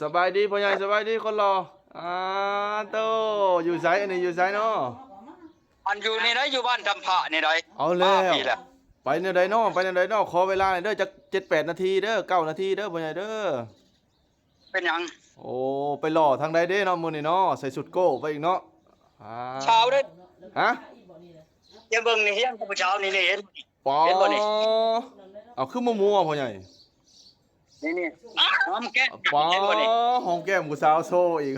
ສະບາຍດີພໍ່ໃຫຍ່ ສະບາຍດີຄົນຫຼໍ່. ອາໂຕ ຢູ່ໃສ ອັນນີ້ຢູ່ໃສເນາະ? ອັນຢູ່ນີ້ໄດ໋ ຢູ່ບ້ານທຳພະນີ້ໄດ໋. ເອົາແລ້ວ ມາພີ້ແຫຼະ ໄປແນວໃດເນາະ ໄປແນວໃດເນາະ? ຂໍເວລາໜ່ອຍເດີ ຈັກເຈັດແປດນາທີເດີ ເກົ້ານາທີເດີພໍ່ໃຫຍ່ເດີ. ເປັນຫຍັງ? ໂອ້ ໄປຫຼໍ່ທາງໃດເດ້ເນາະມື້ນີ້ເນາະ? ໃສ່ຊຸດໂກ້ໄປອີກເນາະ. ອາ ເຊົ້າເດ້. ຮະ? ຈະເບິ່ງນີ້ ຮຽນກັບຜູ້ສາວນີ້ ນີ້ເຫັນ ປາ ເຫັນບໍ່ນີ້? ເອົາ ຄືມົວໆ ພໍ່ໃຫຍ່. ນີ້ໆ ຫອມແກ້ມ ປາ ເຫັນບໍ່ນີ້? ຫອມແກ້ມຜູ້ສາວໂຊອີກ.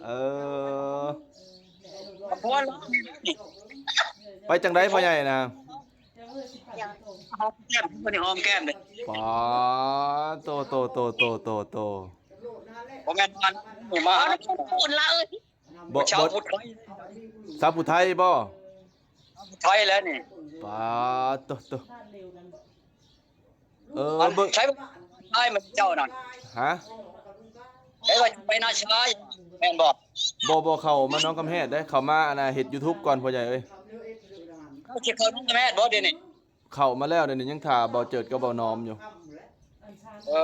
ເອີ ໄປຈັ່ງໃດພໍ່ໃຫຍ່ນະ? ຫອມແກ້ມ ເພິ່ນຫອມແກ້ມເດ້. ປາ ໂຕ ໂຕ ໂຕ ໂຕ ໂຕ ໂຕ. ບໍ່ແມ່ນມັນ ນີ້ມາ ເອົາ ລະເອີຍ. ບໍ່ ບໍ່ ສາວຜູ້ໄທ ສາວຜູ້ໄທບໍ່? ໄທແລ້ວນີ້. ປາ ໂຕ ໂຕ. ເອີ ອັນ ເບິ່ງ ໃຊ້ ໃຊ້ມັນເຈົ້ານັ້ນ. ຮະ? ໃຊ້ວ່າໄປນາຊາຍ ແມ່ນບໍ່? ບໍ່ ບໍ່ ເຂົ້າມາໜອງຄຳແຮດເດ້ ເຂົ້າມາ ອັນນ່າ ເຮັດຢູທູບກ່ອນພໍ່ໃຫຍ່ເອີຍ. ເຈົ້າຊິເຂົ້າໜອງຄຳແຮດບໍ່ດຽວນີ້? ເຂົ້າມາແລ້ວ ດຽວນີ້ຍັງຖ້າເບົາເຈີດກັບເບົາໜອມຢູ່. ເອີ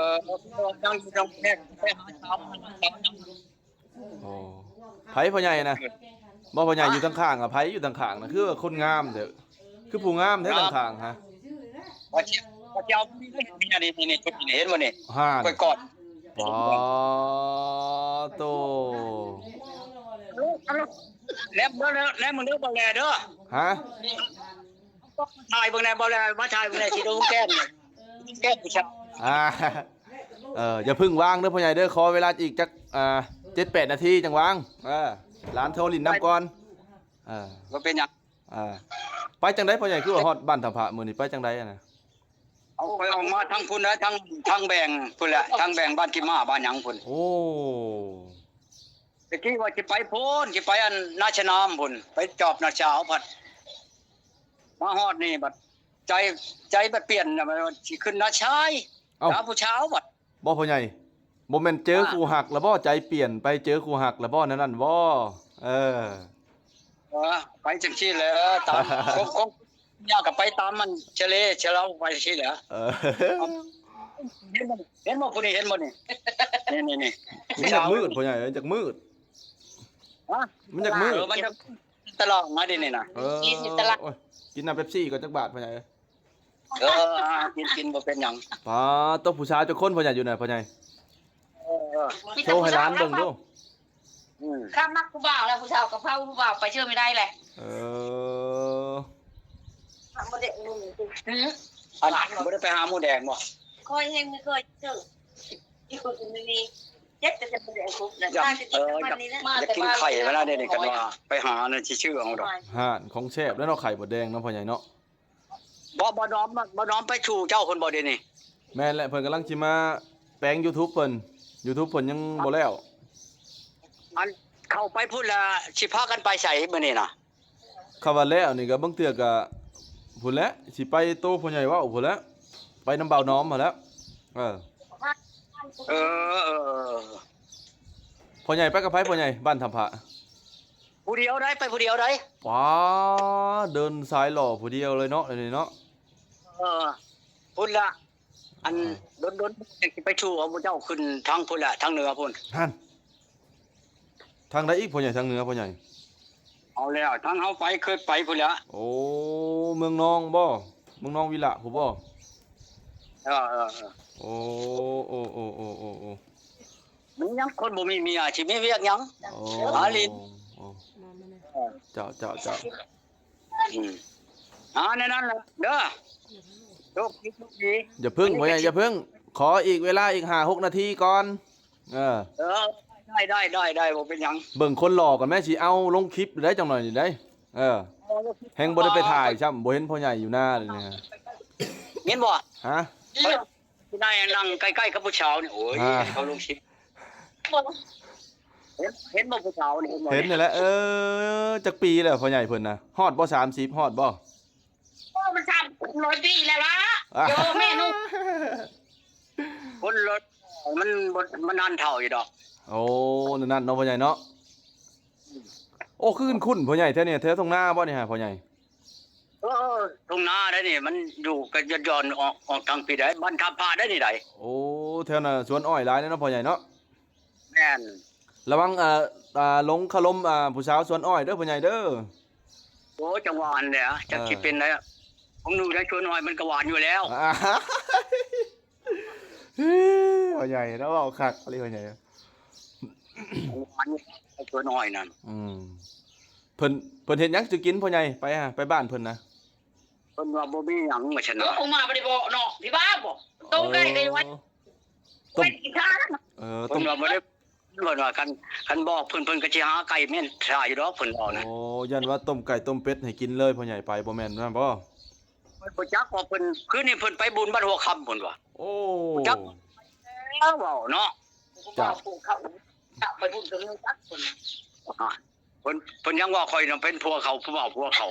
ຍັງຢູ່ໜອງຄຳແຮດ ໄປຫາສາວ ສາວ. ອໍ ໃຜພໍ່ໃຫຍ່ນະ? ບໍ່ ພໍ່ໃຫຍ່ຢູ່ທາງຂ້າງອະ ໃຜຢູ່ທາງຂ້າງນະ? ຄືວ່າຄົນງາມແທ້ ຄືຜູ້ງາມແທ້ທາງຂ້າງຮະ. ວ່າຊິ ວ່າຊິເອົາເມຍນີ້ ນີ້ ນີ້ ນີ້ ເຫັນບໍ່ນີ້? ຫານ ຂ້ອຍກອດ. ປາໂຕ. ແນມເບິ່ງເດີ ແນມເບິ່ງເດີ ບໍ່ແລເດີ. ຮະ? ຖ່າຍເບິ່ງແດ່ ບໍ່ແລ ມາຖ່າຍເບິ່ງແດ່ ຊິດູແກ້ມ ແກ້ມຜູ້ຊາຍ. ອ່າ ເອີ ຢ່າເພິ່ງວາງເດີພໍ່ໃຫຍ່ເດີ ຂໍເວລາອີກຈັກ ອ່າ ເຈັດແປດນາທີຈັ່ງວາງ. ເອີ ຫຼານໂທຫຼິ້ນນຳກ່ອນ. ເອີ ບໍ່ເປັນຫຍັງ. ອ່າ ໄປຈັ່ງໃດພໍ່ໃຫຍ່ ຄືວ່າຮອດບ້ານທຳພະມື້ນີ້ ໄປຈັ່ງໃດຫັ້ນນະ? ເອົາ ຂ້ອຍອອກມາທາງພຸ້ນແຫຼະ ທາງ ທາງແບງພຸ້ນແຫຼະ ທາງແບງບ້ານກິມມາ ບ້ານຫຍັງພຸ້ນ. ໂອ້ ແຕ່ກີ້ວ່າຊິໄປພຸ້ນ ຊິໄປອັນນາຊະນາມພຸ້ນ ໄປຈອບນ້າສາວ ພັດມາຮອດນີ້ບັດໃຈ ໃຈບັດປ່ຽນ ຊິຂຶ້ນນາຊາຍ. ເອົ້າ ຫາຜູ້ສາວບັດ. ບໍ່ພໍ່ໃຫຍ່ ບໍ່ແມ່ນເຈີ ອ່າ ຄູ່ຮັກລະບໍ່? ໃຈປ່ຽນໄປເຈີຄູ່ຮັກລະບໍ່ ແນວນັ້ນບໍ່? ເອີ ເອີ ໄປຈັ່ງຊີ້ແຫຼະ ຕາມ ຄົງ ຄົງ ຍາກກໍໄປຕາມມັນ ເຊເລເຊເລົາໄປຊີ້ແຫຼະ. ເອີ ເຫັນບໍ່ ເຫັນບໍ່ຜູ້ນີ້ ເຫັນບໍ່ນີ້? ນີ້ໆໆ ມັນຢາກມືດພໍ່ໃຫຍ່ ມັນຢາກມືດ. ຮະ? ມັນຢາກມືດ. ເອີ ມັນຈະຕະຫຼອກມາເດນີ້ນະ. ເອີ ໂອ້ຍ ກິນນ້ຳເປັບຊີກ່ອນຈັກບາດພໍ່ໃຫຍ່. ເອີ ອ່າ ກິນ ກິນ ບໍ່ເປັນຫຍັງ. ປາໂຕ ຜູ້ສາວຈັກຄົນພໍ່ໃຫຍ່ຢູ່ນະ ພໍ່ໃຫຍ່? ເອີ ເອີ ໂຊໃຫ້ຫຼານເບິ່ງດູ. ອືມ ຂ້າມັກຜູ້ບ່າວແລ້ວ ຜູ້ສາວກໍເຜົາຜູ້ບ່າວໄປເຊື່ອບໍ່ໄດ້ແຫຼະ. ເອີ ບໍ່ໄດ້ ອືມ ອັນ ບໍ່ໄດ້ໄປຫາໝູແດງບໍ່? ຂ້ອຍແຮງບໍ່ຄ່ອຍເຈີ ຢູ່ຄົນນີ້ ເຈັບແຕ່ໝູແດງຄຸບນະ. ຢາກ ເອີ ຢາກ ຢາກກິນໄຂ່ເວລານີ້ ຄັນວ່າໄປຫານັ້ນຊິຊື້ເອົາດອກ. ຮ້ານຂອງແຊບແລ້ວເນາະ ໄຂ່ໝົດແດງເນາະ ພໍ່ໃຫຍ່ເນາະ. ບໍ່ ບໍ່ນ້ອມ ບໍ່ນ້ອມໄປສູ່ເຈົ້າພຸ້ນບໍ່ດຽວນີ້? ແມ່ນແຫຼະ ເພິ່ນກຳລັງຊິມາແປງຢູທູບເພິ່ນ ຢູທູບເພິ່ນຍັງບໍ່ແລ້ວ. ອັນເຂົ້າໄປພຸ້ນລະ ຊິພາກັນໄປໃສມື້ນີ້ນະ? ຄຳວ່າແລ້ວນີ້ກະບາງເທື່ອກະພຸ້ນແຫຼະ ຊິໄປໂຕພໍ່ໃຫຍ່ເວົ້າພຸ້ນແຫຼະ ໄປນຳບ່າວນ້ອມຫັ້ນແຫຼະ. ເອີ ເອີ ເອີ ເອີ ພໍ່ໃຫຍ່ໄປກັບໃຜພໍ່ໃຫຍ່ ບ້ານທຳພະ? ຜູ້ດຽວໃດ໋ ໄປຜູ້ດຽວໃດ໋. ປາ ເດີນສາຍຫຼໍ່ຜູ້ດຽວເລີຍເນາະ ອັນນີ້ເນາະ. ເອີ ພຸ້ນລະ ອັນ ອ່າ ດົນໆ ຈັ່ງຊິໄປສູ່ເອົາໝູ່ເຈົ້າຂຶ້ນທາງພຸ້ນລະ ທາງເໜືອພຸ້ນ. ຫັ້ນ ທາງໃດອີກພໍ່ໃຫຍ່ ທາງເໜືອພໍ່ໃຫຍ່? ເອົາແລ້ວ ທາງເຮົາໄປ ເຄີຍໄປພຸ້ນລະ. ໂອ້ ເມືອງນອງບໍ່? ເມືອງນອງວິລະພຸ້ນບໍ່? ເອີ ເອີ ເອີ ໂອ້ ໂອ້ ໂອ້ ໂອ້ ໂອ້ ໂອ້ ມັນຍັງຄົນບໍ່ມີເມຍ ຊິມີວຽກຫຍັງ? ໂອ້ ຫາຫຼິ້ນ. ໂອ້ ເອີ ເຈົ້າ ເຈົ້າ ເຈົ້າ. ອືມ ອ່າ ແນວນັ້ນລະເດີ ໂຊກດີ ໂຊກດີ. ຢ່າເພິ່ງ ພໍ່ໃຫຍ່ ຢ່າເພິ່ງ ຂໍອີກເວລາອີກຫ້າຫົກນາທີກ່ອນ. ເອີ ເອີ ໄດ້ ໄດ້ ໄດ້ ບໍ່ເປັນຫຍັງ. ເບິ່ງຄົນຫຼໍ່ກ່ອນແມ້ ຊິເອົາລົງຄລິບໄດ້ຈັກໜ້ອຍນີ້ໄດ໋. ເອີ ເອົາລົງຄລິບ ແຮງບໍ່ໄດ້ໄປຖ່າຍຊ້ຳ ບໍ່ເຫັນພໍ່ໃຫຍ່ຢູ່ໜ້າເລີຍນີ້. ເຫັນບໍ່? ຮະ? ຜູ້ໃດນັ່ງໃກ້ໆກັບຜູ້ສາວນີ້ ໂອ້ຍ ອ່າ ເຂົາລົງຄລິບ ເຫັນ ເຫັນບໍ່ຜູ້ສາວນີ້ ເຫັນບໍ່? ເຫັນນີ້ແຫຼະ. ເອີ ຈັກປີແລ້ວພໍ່ໃຫຍ່ເພິ່ນນະ ຮອດບໍ່ ສາມສິບ ຮອດບໍ່? ໂອ້ ມັນສາມຮ້ອຍປີແລ້ວລະ. ອ່າ ໂຍ ແມ່ໜູ ຄົນລະ ມັນບໍ່ ມັນນານເຖົ້າຢູ່ດອກ. ໂອ້ ນັ້ນໆ ເນາະພໍ່ໃຫຍ່ເນາະ. ໂອ້ ຄືຄຸ້ນໆ ພໍ່ໃຫຍ່ ແຖວນີ້ ແຖວທົ່ງນາບໍ່ນີ້ຫາ ພໍ່ໃຫຍ່? ເອີ ທົ່ງນາໄດ໋ນີ້ ມັນຢູ່ກັນຍ້ອນໆ ອອກ ອອກທາງພີ້ໄດ໋ ບ້ານທ່າພ້າໄດ໋ນີ້ໄດ໋. ໂອ້ ແຖວນັ້ນສວນອ້ອຍຫຼາຍເນາະ ພໍ່ໃຫຍ່ເນາະ. ແມ່ນ. ລະວັງ ເອີ ອ່າ ຫຼົງຄາລົມ ອ່າ ຜູ້ສາວສວນອ້ອຍເດີພໍ່ໃຫຍ່ເດີ. ໂອ້ ຈັ່ງຫວາຫັ້ນແຫຼະ ຈັກຊິເປັນໃດ ຂອງໜູໃນສວນອ້ອຍມັນກໍຫວານຢູ່ແລ້ວ. ພໍ່ໃຫຍ່ເນາະ ເວົ້າຄັກອີ່ຫຼີພໍ່ໃຫຍ່. ສວນອ້ອຍນັ້ນ ອືມ ເພິ່ນ ເພິ່ນເຮັດຫຍັງຊິກິນພໍ່ໃຫຍ່ ໄປຫາ ໄປບ້ານເພິ່ນນະ? ເພິ່ນວ່າບໍ່ມີຫຍັງວ່າຊັ້ນ. ເອີ ອອກມາບໍ່ໄດ້ບອກເນາະ ພີ່ບ້າບໍ່ ຕົ້ມໄກ່ກໍຢູ່ໄວ້ ເອີ ໄວ້ກິນຊາ. ເອີ ເພິ່ນວ່າບໍ່ໄດ້ ເພິ່ນວ່າຄັນ ຄັນບອກເພິ່ນ ເພິ່ນກໍຊິຫາໄກ່ແມ່ນຊາຢູ່ດອກ ເພິ່ນເວົ້ານະ. ໂອ້ ຢ້ານວ່າຕົ້ມໄກ່ຕົ້ມເປັດໃຫ້ກິນເລີຍ ພໍ່ໃຫຍ່ໄປບໍ່ແມ່ນນະບໍ່? ເພິ່ນບໍ່ຈັກວ່າເພິ່ນ ຄືນນີ້ເພິ່ນໄປບຸນວັດຫົວຄຳພຸ້ນວ່າ. ໂອ້ ຈັກແລ້ວເວົ້າເນາະ. ເຈົ້າ ຜູ້ເຂົາຈັກໄປບຸນກໍມີຈັກຄົນ ເພິ່ນ ເພິ່ນຍັງວ່າຂ້ອຍນະເປັນຜົວເຂົາ ຜູ້ບ່າວຜົວເຂົາ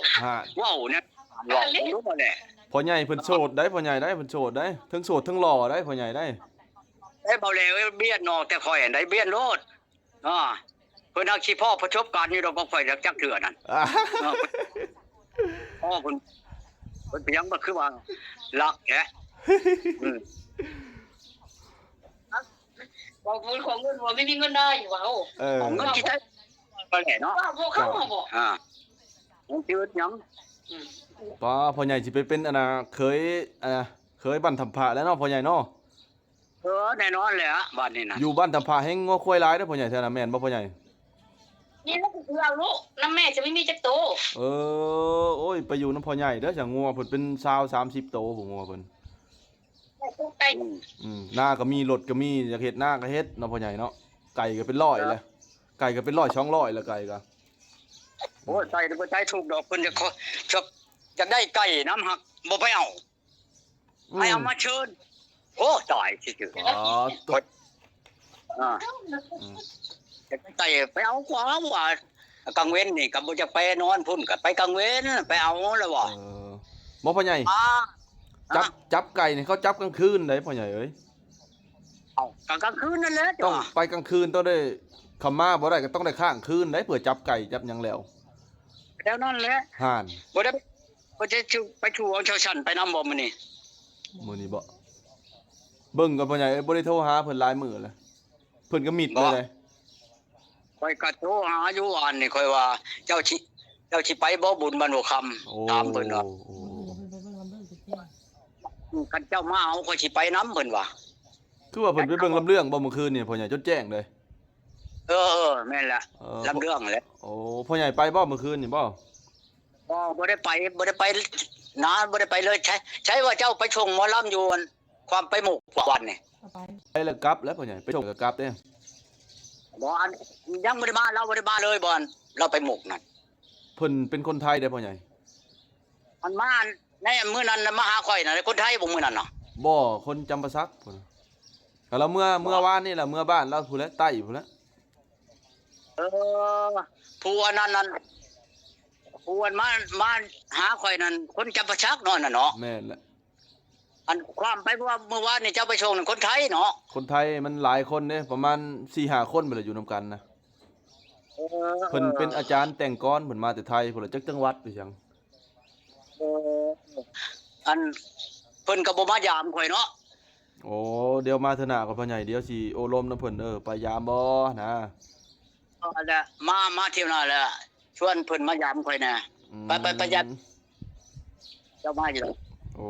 ເວົ້າແນວນັ້ນ ເວົ້າບໍ່ຮູ້ແຫຼະ. ພໍ່ໃຫຍ່ເພິ່ນໂສດໄດ໋ ພໍ່ໃຫຍ່ໄດ໋ ເພິ່ນໂສດໄດ໋ ເຖິງໂສດເຖິງຫຼໍ່ໄດ໋ ພໍ່ໃຫຍ່ໄດ໋. ໄດ້ເວົ້າແລ້ວ ບຽນອອກແຕ່ຂ້ອຍໄດ໋ ບຽນໂລດ. ອາ ເພິ່ນຫາກຊິພໍປະສົບການຢູ່ດອກກັບຂ້ອຍຈັກເທື່ອນັ້ນ. ເອີ ເພິ່ນ ເພິ່ນເປັນຫຍັງ ມັນຄືວ່າລັກແທ້. ອືມ ເວົ້າເລື່ອງຂອງເງິນ ບໍ່ມີເງິນໄດ້ຢູ່ວ່າ. ເອີ ເອົາເງິນທີ່ໃສກໍແຫຼະເນາະ ເວົ້າເຂົ້າມາບໍ່. ອາ ມັນຊິເຮັດຫຍັງ. ອືມ ປ້າ ພໍ່ໃຫຍ່ຊິໄປເປັນ ອັນນ່າ ເຂີຍ ອັນນ່າ ເຂີຍບ້ານຖ້ຳພະແລ້ວເນາະ ພໍ່ໃຫຍ່ເນາະ. ເອີ ແນ່ນອນແຫຼະ ບ້ານນີ້ນະ ຢູ່ບ້ານຖ້ຳພະແຮ່ງງົວຄວາຍຫຼາຍເດີພໍ່ໃຫຍ່ ແຖວນັ້ນແມ່ນບໍ່ພໍ່ໃຫຍ່? ນີ້ລະຄືເອົາລູກນຳແມ່ຈະໄມ່ມີຈັກໂຕ. ເອີ ໂອ້ຍ ໄປຢູ່ນຳພໍ່ໃຫຍ່ເດີ ຊະ ງົວເພິ່ນເປັນຊາວ ສາມສິບໂຕພຸ້ນ ງົວເພິ່ນ. ອືມ ອືມ ນາກໍມີ ລົດກໍມີ ຢາກເຮັດນາກໍເຮັດເນາະພໍ່ໃຫຍ່ເນາະ. ໄກ່ກໍເປັນຮ້ອຍແຫຼະ ໄກ່ກໍເປັນຮ້ອຍສອງຮ້ອຍແລ້ວ ໄກ່ກໍ. ໂອ້ຍ ໄກ່ບໍ່ໃຊ້ທຸກດອກ ເພິ່ນຢາກ ຢາກ ຢາກໄດ້ໄກ່ນຳ ຫາກບໍ່ໄປເອົາ. ອືມ ໃຜເອົາມາເຊີນ. ໂອ້ ຕາຍຊື່ໆ. ອາ ອືມ ໄປເອົາກວ່າວ່າ ກາງເວັນນີ້ກໍບໍ່ຢາກໄປນອນພຸ້ນ ກໍໄປກາງເວັນ ໄປເອົາແລ້ວວ່າ. ເອີ ບໍ່ພໍ່ໃຫຍ່ ຈັບ ຈັບໄກ່ນີ້ເຂົາຈັບກາງຄືນໄດ໋ພໍ່ໃຫຍ່ເອີຍ. ເອົາ ກາງ ກາງຄືນນັ້ນແຫຼະ ຕ້ອງໄປກາງຄືນ ຕ້ອງໄດ້ ຄຳມາບໍ່ໄດ້ ກໍຕ້ອງໄດ້ຄ້າງຄືນໄດ໋ ເພື່ອຈັບໄກ່ຈັບຫຍັງແລ້ວ. ແນວນັ້ນແຫຼະ ຫັ້ນ ບໍ່ໄດ້ ບໍ່ໄດ້ ໄປສູ່ເອົາເຈົ້າຊັ້ນໄປນຳບໍ່ມື້ນີ້? ມື້ນີ້ບໍ່ ເບິ່ງກ່ອນພໍ່ໃຫຍ່ເອີຍ ບໍ່ໄດ້ໂທຫາເພິ່ນຫຼາຍມື້ແລ້ວ ເພິ່ນກໍມິດເລີຍ. ຂ້ອຍກໍໂທຫາຢູ່ວານນີ້ ຂ້ອຍວ່າ ເຈົ້າຊິ ເຈົ້າຊິໄປບໍ່ບຸນບ້ານຫົວຄຳ? ໂອ້ ຖາມເພິ່ນວ່າ ໂອ້ ຄັນເຈົ້າມາເອົາ ຂ້ອຍຊິໄປນຳ ເພິ່ນວ່າ. ຄືວ່າເພິ່ນໄປເບິ່ງລຳເລື່ອງບໍ່ມື້ຄືນນີ້ ພໍ່ໃຫຍ່ ຈົນແຈ້ງເລີຍ? ເອີ ເອີ ແມ່ນລະ ເອີ ລຳເລື່ອງແຫຼະ. ໂອ້ ພໍ່ໃຫຍ່ໄປບໍ່ມື້ຄືນນີ້ບໍ່? ບໍ່ ບໍ່ໄດ້ໄປ ບໍ່ໄດ້ໄປນາ ບໍ່ໄດ້ໄປເລີຍ. ໃສ ໃສວ່າເຈົ້າໄປຊົມໝໍລຳຢູ່ອັນ ຄວາມໄປໝູກວັນນີ້ ໄປແລ້ວກັບແລ້ວພໍ່ໃຫຍ່ ໄປຊົມແລ້ວກັບເດ້. ບໍ່ ອັນ ຍັງບໍ່ໄດ້ມາ ລາວບໍ່ໄດ້ມາເລີຍບໍ່ ອັນ ລາວໄປໝູກນັ້ນ. ເພິ່ນເປັນຄົນໄທເດ້ພໍ່ໃຫຍ່ ອັນມາ ໃນມື້ນັ້ນນະ ມາຫາຂ້ອຍນະ ຄົນໄທບໍ່ມື້ນັ້ນນະ? ບໍ່ ຄົນຈຳປາສັກພຸ້ນ. ກໍລາວເມືອ ເມືອວານນີ້ລະ ເມືອບ້ານລາວພຸ້ນແຫຼະ ໃຕ້ພຸ້ນແຫຼະ. ເອີ ຜູ້ອັນນັ້ນນັ້ນ ຜູ້ອັນມາ ມາຫາຂ້ອຍນັ້ນ ຄົນຈຳປາສັກເນາະ ນັ້ນເນາະ. ແມ່ນແຫຼະ. ອັນຄວາມໄປເມື່ອ ເມື່ອວານນີ້ເຈົ້າໄປສົ່ງນັ້ນ ຄົນໄທເນາະ? ຄົນໄທມັນຫຼາຍຄົນເດ້ ປະມານສີ່ຫ້າຄົນພຸ້ນແຫຼະ ຢູ່ນຳກັນນະ. ເອີ ເພິ່ນເປັນອາຈານແຕ່ງກອນ ເພິ່ນມາແຕ່ໄທພຸ້ນລະ ຈັກຈັງຫວັດໄປຫຍັງ. ເອີ ອັນເພິ່ນກໍບໍ່ມາຢາມຂ້ອຍເນາະ. ໂອ້ ດຽວມາເທື່ອໜ້າກ່ອນພໍ່ໃຫຍ່ ດຽວຊິໂອ້ລົມນຳເພິ່ນ ເອີ ໄປຢາມບໍ່ນະ. ເອີ ແລ້ວມາ ມາທ່ຽວໜ້າແລ້ວ ຊວນເພິ່ນມາຢາມຂ້ອຍແດ່. ອືມ ໄປ ໄປ ໄປຢາມ ເຈົ້າມາຢູ່. ໂອ້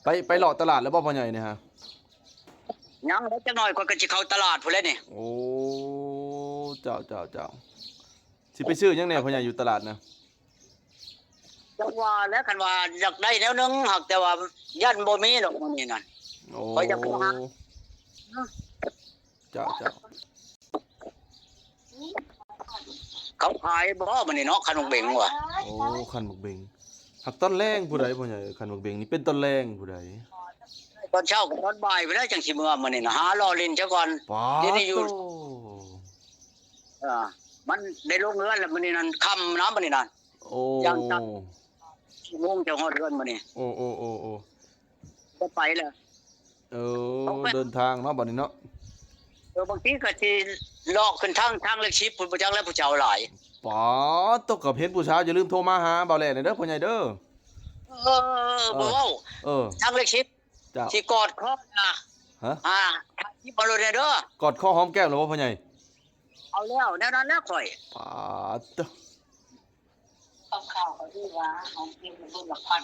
ໄປ ໄປເລາະຕະຫຼາດແລ້ວບໍ່ພໍ່ໃຫຍ່ນີ້ຮະ? ຍັງ ຈັກໜ້ອຍຂ້ອຍກໍຊິເຂົ້າຕະຫຼາດພຸ້ນແຫຼະນີ້. ໂອ້ ເຈົ້າ ເຈົ້າ ເຈົ້າ ຊິໄປຊື້ຫຍັງແດ່ພໍ່ໃຫຍ່ຢູ່ຕະຫຼາດນະ? ຈັກວ່າແຫຼະ ຄັນວ່າຢາກໄດ້ແນວໜຶ່ງ ຫາກແຕ່ວ່າຢ້ານບໍ່ມີດອກມື້ນີ້ນັ້ນ. ໂອ້ ຂ້ອຍຢາກໄປຫາ ເຈົ້າ ເຈົ້າ ເຂົາຂາຍບໍ່ມື້ນີ້ເນາະ ຄັນໝາກເບັງວ່າ. ໂອ້ ຄັນໝາກເບັງ ຫາກຕອນແລງຜູ້ໃດພໍ່ໃຫຍ່? ຄັນໝາກເບັງນີ້ເປັນຕອນແລງຜູ້ໃດ? ຕອນເຊົ້າກັບຕອນບ່າຍພຸ້ນແຫຼະ ຈັ່ງຊິເມືອມື້ນີ້ນະ ຫາເລາະຫຼິ້ນຊະກ່ອນ. ປາດໂທ້ ດຽວນີ້ຢູ່ ເອີ ມັນໄດ້ລົງເຮືອນແລ້ວມື້ນີ້ນັ້ນ ຄ່ຳນະມື້ນີ້ນະ. ໂອ້ ຢ່າງຕັດ ສີ່ໂມງຈະຮອດເຮືອນມື້ນີ້. ໂອ້ ໂອ້ ໂອ້ ໂອ້ ບໍ່ໄປແລ້ວ. ເອີ ເດີນທາງເນາະບັດນີ້ເນາະ. ເອີ ບາງທີກໍຊິເລາະຂຶ້ນທາງ ທາງເລກສິບພຸ້ນ ບໍ່ຈັກແລ້ວ ຜູ້ເຖົ້າຫຼາຍ. ປາດໂທ້ ກັບເຫັນຜູ້ສາວ ຢ່າລືມໂທມາຫາບ່າວແຫຼະແດ່ເດີພໍ່ໃຫຍ່ເດີ. ເອີ ເອີ ບໍ່ເວົ້າ ເອີ ທາງເລກສິບ ເຈົ້າ ຊິກອດຄໍນະ ຮະ ອ່າ ຖ່າຍຄລິບມາໂລດແດ່ເດີ. ກອດຄໍຫອມແກ້ມແລ້ວບໍ່ພໍ່ໃຫຍ່? ເອົາແລ້ວ ແນວນັ້ນແຫຼະຂ້ອຍ. ປາດໂທ້ ເອົາຂ່າວກໍຄືວ່າຫອມແກ້ມເບິ່ງລະຄອນ.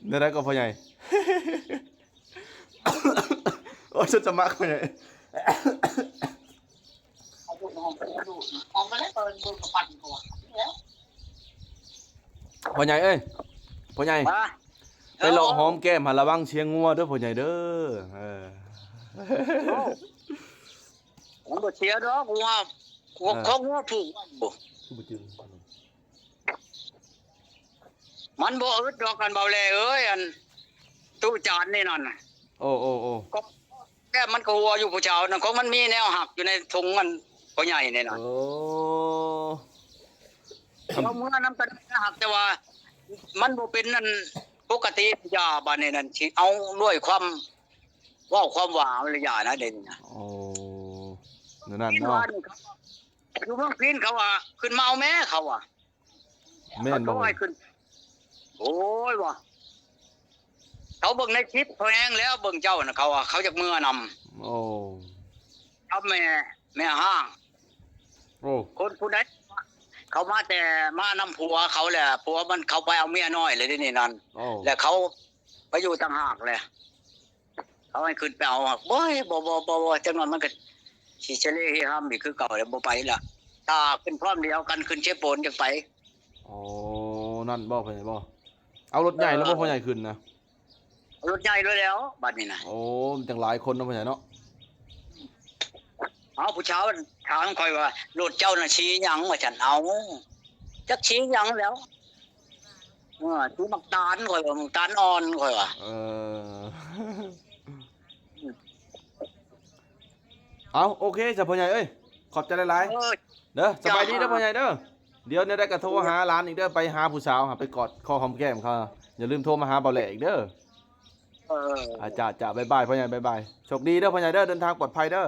ແນວໃດກໍພໍ່ໃຫຍ່? ໂອ້ຍ ສຸດສະໝັກພໍ່ໃຫຍ່. ພໍ່ໃຫຍ່ເອີຍ ພໍ່ໃຫຍ່ ໄປເລາະຫອມແກ້ມຫັ້ນລະວັງເສຍງົວເດີພໍ່ໃຫຍ່ເດີ. ເອີ ໂອ້ ມັນບໍ່ເສຍດອກ ງົວ ເອີ ຂອງງົວຜູກ ຄືບໍ່ຈື່. ມັນບໍ່ອຶດດອກ ອັນເບົາແລເອີຍ ອັນຕູ້ຈານນີ້ນັ້ນ. ໂອ້ ໂອ້ ໂອ້ ກໍແກ້ມມັນກໍຫົວຢູ່ຜູ້ສາວນັ້ນ ຂອງມັນມີແນວຫັກຢູ່ໃນຖົງ ອັນພໍ່ໃຫຍ່ນີ້ນະ. ໂອ້ ເອົາເມືອນຳກັນ ຫັກ ແຕ່ວ່າມັນບໍ່ເປັນອັນປົກກະຕິ. ຢ່າ ບາດນີ້ນັ້ນ ຊິເອົາດ້ວຍຄວາມເວົ້າຄວາມຫວານ ລະຢ່ານະເດນີ້ນະ. ໂອ້ ແນວນັ້ນເນາະ. ຢູ່ເມືອງພີນເຂົາວ່າ ຂຶ້ນມາເອົາແມ້ ເຂົາວ່າ. ແມ່ນບໍ່? ເຂົາໃຫ້ຂຶ້ນ ໂອ້ຍ ວ່າ ເຂົາເບິ່ງໃນຄລິບພໍແຮງແລ້ວ ເບິ່ງເຈົ້ານະ ເຂົາວ່າເຂົາຢາກເມືອນຳ. ໂອ້ ກັບແມ່ ແມ່ຮ້າງ. ໂອ້ ຄົນຜູ້ໃດ ເຂົາມາແຕ່ມານຳຜົວເຂົາແຫຼະ ຜົວມັນເຂົາໄປເອົາເມຍນ້ອຍແລ້ວ ດຽວນີ້ນັ້ນ. ໂອ້ ແລ້ວເຂົາໄປຢູ່ຕ່າງຫາກແຫຼະ. ເຂົາໃຫ້ຂຶ້ນໄປເອົາ ໂອ້ຍ ບໍ່ ບໍ່ ບໍ່ ບໍ່ ຈັກໜ້ອຍມັນກໍຊິສະເລເຮຮຳອີກຄືເກົ່າແລ້ວ ບໍ່ໄປລະ. ຖ້າຂຶ້ນພ້ອມດຽວກັນ ຂຶ້ນເຊໂປນຈັ່ງໄປ. ໂອ້ ນັ້ນບໍ່ ພໍ່ໃຫຍ່ບໍ່? ເອົາລົດໃຫຍ່ແລ້ວບໍ່ ເອີ ພໍ່ໃຫຍ່ຂຶ້ນນະ? ເອົາລົດໃຫຍ່ໂລດແລ້ວ ບັດນີ້ນະ. ໂອ້ ມັນຈັ່ງຫຼາຍຄົນເນາະ ພໍ່ໃຫຍ່ເນາະ. ເອົາ ຜູ້ສາວຖາມຂ້ອຍວ່າ ລົດເຈົ້ານະສີຫຍັງ ວ່າຊັ້ນ. ເອົາ ຈັກສີຫຍັງແລ້ວ. ເອີ ສີໝາກຕານ ຂ້ອຍວ່າ ໝາກຕານອ່ອນ ຂ້ອຍວ່າ. ເອີ ເອົາ ໂອເຄຊະພໍ່ໃຫຍ່ເອີຍ ຂອບໃຈຫຼາຍໆ ເອີ ເດີ. ສະບາຍດີເດີພໍ່ໃຫຍ່ເດີ. ດຽວແນວໃດກໍໂທຫາຫຼານອີກເດີ ໄປຫາຜູ້ສາວ ໄປກອດຄໍຫອມແກ້ມເຂົາ. ຢ່າລືມໂທມາຫາເບົາແຫຼອີກເດີ. ເອີ ອາ ຈ້າ ຈ້າ ບາຍບາຍພໍ່ໃຫຍ່ ບາຍບາຍ. ໂຊກດີເດີພໍ່ໃຫຍ່ເດີ ເດີນທາງປອດໄພເດີ.